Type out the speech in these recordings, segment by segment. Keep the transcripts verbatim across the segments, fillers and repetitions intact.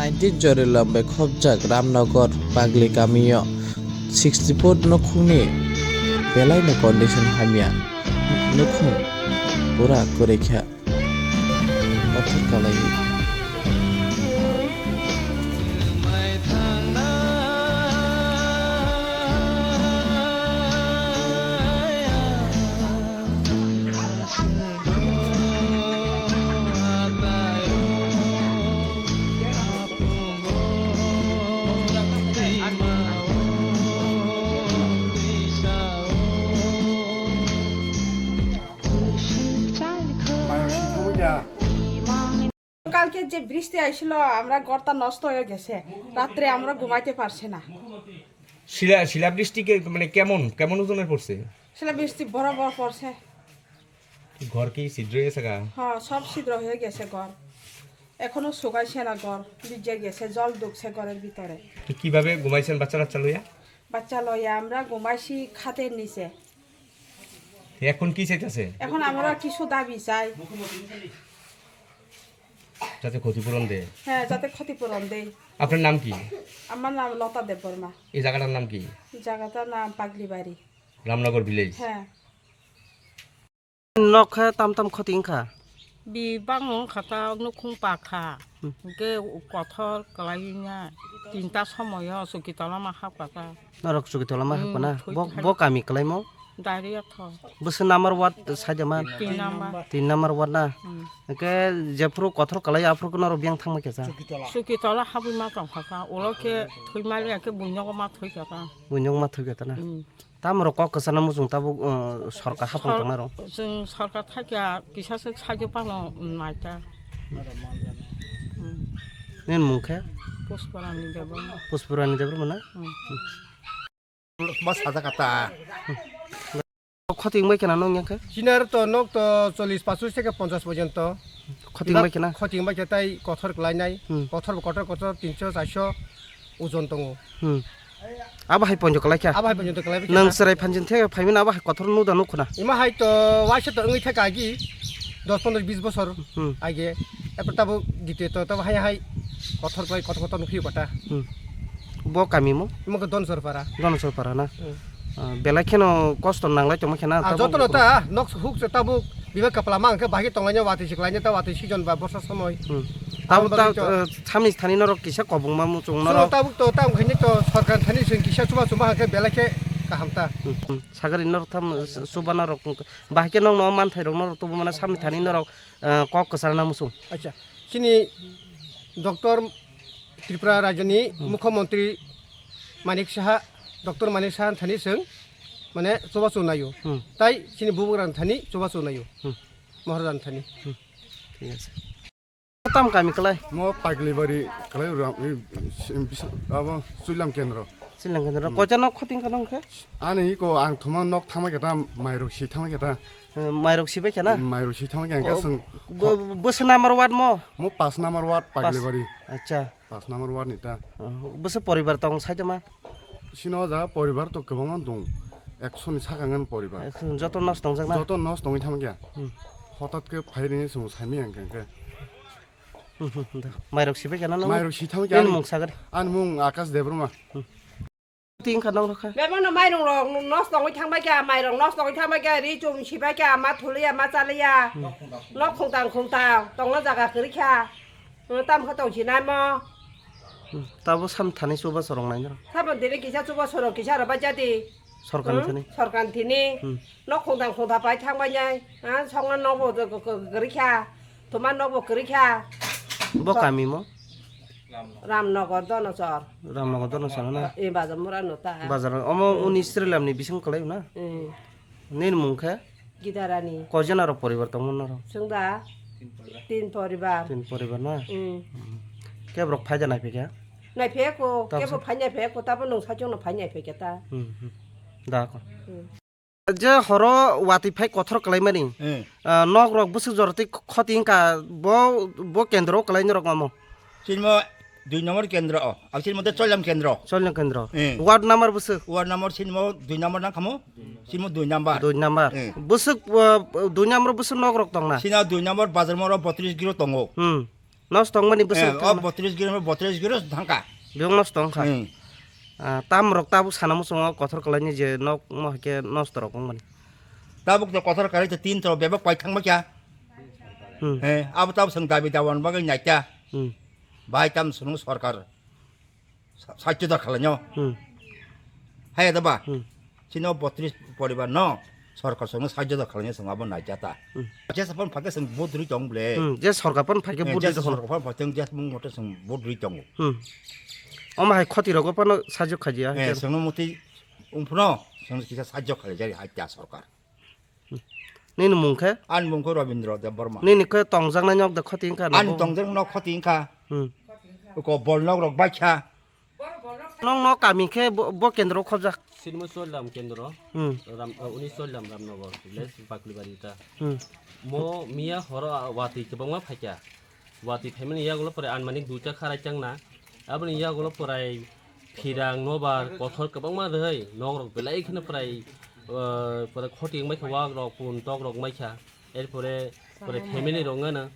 Nineteen Jorilam bai khopjak Ramnagar Pagli kamio sixty foot nukhungni belaino condition hamya, nukhung pura kwrwikha, kothor kalaiwi. কালকে যে বৃষ্টি আইছিল, আমরা ঘরটা নষ্ট হয়ে গেছে, রাত্রে আমরা ঘুমাইতে পারছি না। শিলা, শিলাবৃষ্টি কে-, মানে কেমন, কেমন ওজনের পড়ছে? শিলাবৃষ্টি বড় বড় পড়ছে। ঘর কি ছিদ্র হয়ে গেছে গা? হ্যাঁ, সব ছিদ্র হয়ে গেছে ঘর, এখনো শুকাইছে না ঘর, ভিজে গেছে, জল ঢুকছে ঘরের ভিতরে। তো কিভাবে ঘুমাইছেন বাচ্চা কাচ্চা লইয়া? বাচ্চা লইয়া আমরা ঘুমাইছি খাটের নিচে। এখন কি চাইতেছে? এখন আমরা কিছু দাবি চাই। যাতে ক্ষতিপূরণ দেয়। হ্যাঁ, যাতে ক্ষতিপূরণ দেয়। আপনার নাম কি? আমার নাম লতা দেববর্মা। এই জায়গাটার নাম কি? জায়গাটার নাম পাগলিবাড়ি। রামনগর ভিলেজ। হ্যাঁ। Nok khe tam tam khoti wngkha? Bi bangno wngkha ta, nukhung pakha. Hmm. Hwnkhe kothor kwlai wngya. Tinta somoyo chukitolama hapkha ta. Norok chukitolama Hmm, hapkha na? thwi Bo, thai. Bo kami kwlaimo? Dairiyatho. Bwswk number ward saidama? Tin number. Tin number ward na? Hmm. Hwnkhe jephuru kothor kwlai aphuru norok biyang thangma khe cha? Chukitola habwi ma tongkha ta. Ulo khe thwi mali khe buinogo ma thwi kha ta. Buinogo ma thwi kha ta na? Hmm. Tamrok kok kwchana muchung tabuk, uh, sorkar hapang Sor-, tongnai rok. Chwng sorkar thakya kisa swk sakhe phano naita. Hmm. Nini mung khe? Puspurani Debbarma. Puspurani Debbarma na? Hmm. Mas ada kata. Khoti wngbai khna nong yang khe? Sinar to nok to chollish pasosh theke ponchash porjonto. Khoti wngbai khna? Khoti wngbai khe tai kothor kwlainai. Hmm. Kothor bo kotor kotor tinso charso ojon tongo. Hmm. Abo hai ponjo kwlai kha? Abo hai ponjo kwlai kha. Nwng chwrai phanjin the phaimani abo hai kothor nuda nukho na? Ima hai to waisa to wngwi thaka agi dos pondro bis bosor Hmm. age. Epor tabo dite to tabo hai hai kothor kwlai kotor kotor nukhiyo kota. Hmm. Bo kami mo? Imo khe Donsor para. Donsor para na? Hmm. Ah, belai kheno kosto nanglai tongma khe na Ah, tabuk jotono ta nok huk se tabuk Biba kapla ma hwnkhe bahai tonglainai watwi se kwlainai ta watwi season ba borsa somoi. Hmm. Tabuk Aboni ta, bagwi to eh, samni thani norok kisa kobongma muchung Chwng norok. Tabuk to tamo khaini to sorkar thani chwng kisa chuba chuba hwnkhe belai khe kaham ta. Hmm, hmm. Sagari norok tham, eh, chuba norok bahai khe nokno manthai rok norok tubu mano samni thani norok, eh, kok kwchar na muchung. Acha, chini Doctor Tripura rajyoni Hmm. Mukhyamantri Manik Saha, Doctor Manik Saha thani chwng mane chubachu naio. Hmm. Tai chini bubagrang thani chubachu naio. Hmm. Maharajan thani. Hmm. Thik ase. Tam kami kwlai? Mo Paglibari kwlai ura, i, si, bisa, abo Suilam Kendro. Suilam Kendro. Hmm. Koita nok khoting kha nong khe? Ani iko ang thoma nok thangma khe ta mairok si thangma khe ta. Eh, mairok si bai khe na? Mairok si thangma khe ang O, khe sung. Bo, bo, bo se number ward mo? Mo pas number ward Pas. Paglibari. Acha. Pas number ward ni ta. Oh, bwswk poribar tong saitama? Sino ja poribar to kwbangma dong. Ekso ni saka ngan poribar. Ekso joto nos tongjak na? Joto nos tongwi thang kya. Hmm. Hotat khe phai rini sung saimi ang khe. Hmm, hmm, hmm, da. Mairok sibai kana no? Mairok si thang kya. Ani mung sagar. Ani mung Akash Debbarma. Hmm. Ting kha nang rokha. Bebano mairong rok nos tongwi thang bai kya, mairong nos tongwi thang bai kya, ri chum sibai kya, ma thuliya, ma chaliya. Hmm. Nok khungtang khungtang, tongna jaga kwrwi kha. Tam kha tong sinai mo. Hmm, tabo sam thani chuba sorong nai nang. Sabo dini kisa chuba sorong kisa rw bai jadi. Sorkar ni Hmm? thani. Sorkar ni thini. Hmm. Nok khungtang khungtha pai thang bai nai. Ha, songna nok bo kwrwi kha. Thuma nok bo kwrwi kha. Bo So- kami mo? Ramnagar Donosor. Ramnagar Donosor na? E bazar mura no ta. Bazar omo uni Srilam ni bising kwlai na? Hmm. Nini mung khe? Gidarani. Koijon aro poribar tongmani norok? Chwng da tin poribar. Tin poribar na? Hmm. Hmm. Kebrok phaida naiphikha? Naiphikha ko, Tamo kebo sa- phai naiphikha ko, tabo nwng saichung no phai naiphikha ta. Hmm, hmm. Da ko. Hmm. Je horo watwi phai kothor kwlaimani, Eh. ah, nok rok bwswk jora tei khoti wngkha, bo, bo kendro kwlai norok omo? Chini mo dui number kendro o, abo chini mo tei Choilam kendro. Choilam kendro. Eh. Ward number bwswk? Ward number chini mo dui number nang khamo, chini mo dui number. Dui number. Eh. Bwswk, ah, dui number bwswk nok rok tongna? Chini dui number bazar moro botris giro tongo. Hmm. Nosto wngmani bwswk Eh, o thangna? Botris giri, botris giri thangka. Biyong nosto wngkha. Hmm. Ah, tam rok tabuk sana muchungo kothor kalaini je nok mo hai khe nosto rok wngmani. Tabuk to kothor kalai to tin to bebak pai thangma kya. Hmm. Eh, abo tabuk sang dabi dawan bagwi naita. Hmm. Bai tam sunu sarkar. Sa-, sahajyo da khalai no. Hmm. Hai da ba. Hmm. Chino botris poribar no. Sarkar songno sahajyo da khalai no song abo naita ta. Hmm. Je sapon phake song vote ri tong ble. Hmm. Je sarkar pon phake Eh, vote je ri tong. Sarkar pon phake je mung mote song vote ri tong. Hmm. Oma hai khoti rogo pano sahajyo khajiya. Eh, songno moti umpno song kisa sahajyo khalai jari hai ta sarkar. Nini mung khe? Ani mung khe Robindra Debbarma. Nini khe tongjaknai nok de khoti wngkha na Ani bo? Tongjaknai nok khoti wngkha. Hmm. Ko bol nok rok baikha. Nong no kami khe bo, bo kendro khobjak. Sinmo Choilam kendro. Hmm. Ram, uh, uni Choilam Ramnagar, village Baklibari ta. Hmm. Mo miya horo, uh, watwi kwbangma phaikha. Watwi phaimani yagulo pore anmani duita kharai changna. Aboni yagulo porai phirang, nobar, kothor kwbangma rwhai, nok rok belai kheno porai, uh, porai khoti wngbai kha wak rok, pun tok rok wngbai kha. Erpore, pore family rok wngana.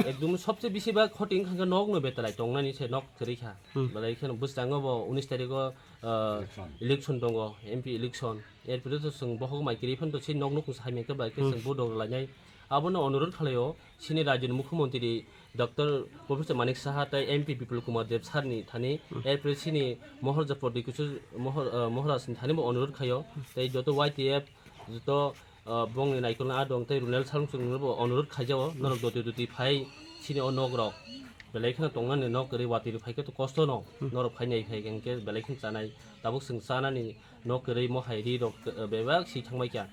Ekdum sobse bisi ba khoti wngkha khe nok no betalai tongnani se nok kwrwi kha. Hmm. Belai kheno bwskango bo unis tarikho, uh, election. Election tongo, M P election. Erpore to chwng bohok mai kwrwi phano to se nok nukhung sai mangkhe bai khe Hmm. Chwng vote rok lainai. Abono onurodh khlaio, chini rajyoni mukhyamantri Doctor Professor Manik Saha tei M P Bipul Kumar Deb sir ni thani, Hmm. Erpore chini Maharaja Pradyut Kishore Mahar-, ah, Maharaj ni thani bo onurodh khaio, tei joto Y T F, joto, ah, bongni naikolna adong tei Runel Salungsung no bo onurodh khaijao, norok doti doti phai chini o nok rok belai kheno tongnani nok kwrwi watwi rok phai khe to kosto no, Hmm. Norok phai nai phai khe belai kheno chanai, tabuk chwng chanani nok kwrwi mohai ri rok, ah, bebak si thangbai kha.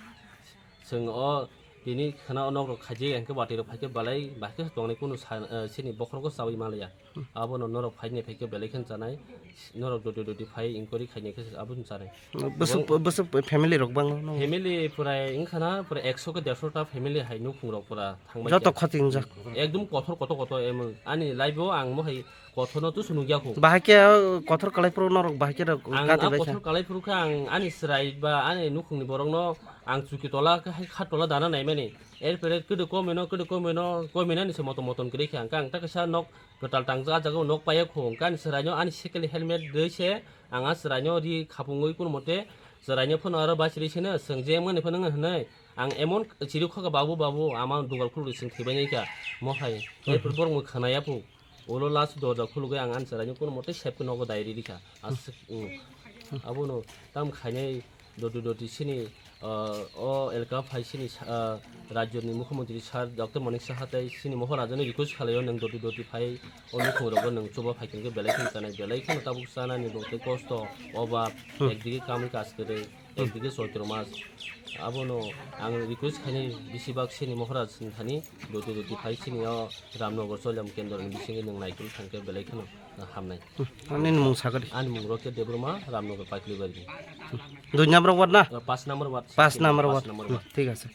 Chwng o tini khwna o nok rok khaijak, hwnkhe watwi rok phaikhe belai bahai khe tongnai, kunu sa-, eh, chini bokhorok chaui manliya. Abono norok phainai phaikhe belai khe chanai, norok doti doti phai inquiry khainai khe abono chanai. Bwswk, bwswk family rok bangno? Family pura wngkha na, pura ekso ke derso ta family hai nukhung rok pura thangbai. Joto kha. Khoti wngjak. Ekdum kothor kotor kotor, em, ani life o ang mohai kothorno tusu nukya kho. Bahai khe, uh, kothor kalai phuru norok bahai khe rok Ang gati a bai kha. Kothor kalai phuru khe ang ani chwrai ba ani nukhungni borokno ang chuki tola khe hai kha tola dana naimani. Erpore kwdwi komino, kwdwi komino, kominani se motom motom kwrwi khe ang, ang ta kaisa nok kwtal tangjak, ah jaga o nok paiya kho. Hwnkhe ani chwraino ani second helmet rwi se ang a chwraino ri khapungwi kunu mote chwraino phano aro bachiri seno chwng je mani phano hwnwi ang emon chiri khoka, "Babu, babu, ama dugal khulugwi chwng thwibainai kha mohai." Erpore borok mui khwnaya phu. Ulo last dorja khulugwi ang ani chwraino kunu mote sep khe nogo dai riri kha. Aswk, mm. Abono tam khainai doti doti sini, ah, o elka phai sini sa-, ah, rajyoni mukhyamantri sir Doctor Manik Saha tei sini Maharaja ni request khlaio, nwng doti doti phai o nukhung rogo nwng chuba phai khe belai khe chanai, belai kheno tabuk chanani bo tei kosto, obab, Hmm. Ekdige kamui kaj kwrwi, Hmm. Ekdige Choitro mas. Abono ang request khainai bisi bak sini Maharaj ni thani doti doti phai sini o Ramnagar Choilam kendro ni bisingo nwng naikolwi thangkhe belai kheno hamnai. Hmm, nini mung sakadi. Ani mung Rocket Debbarma, Ramnagar Paikli Bari. Dui number ward na? Uh, pas number ward. Pas number ward. Pas number ward. Hmm, thik ase.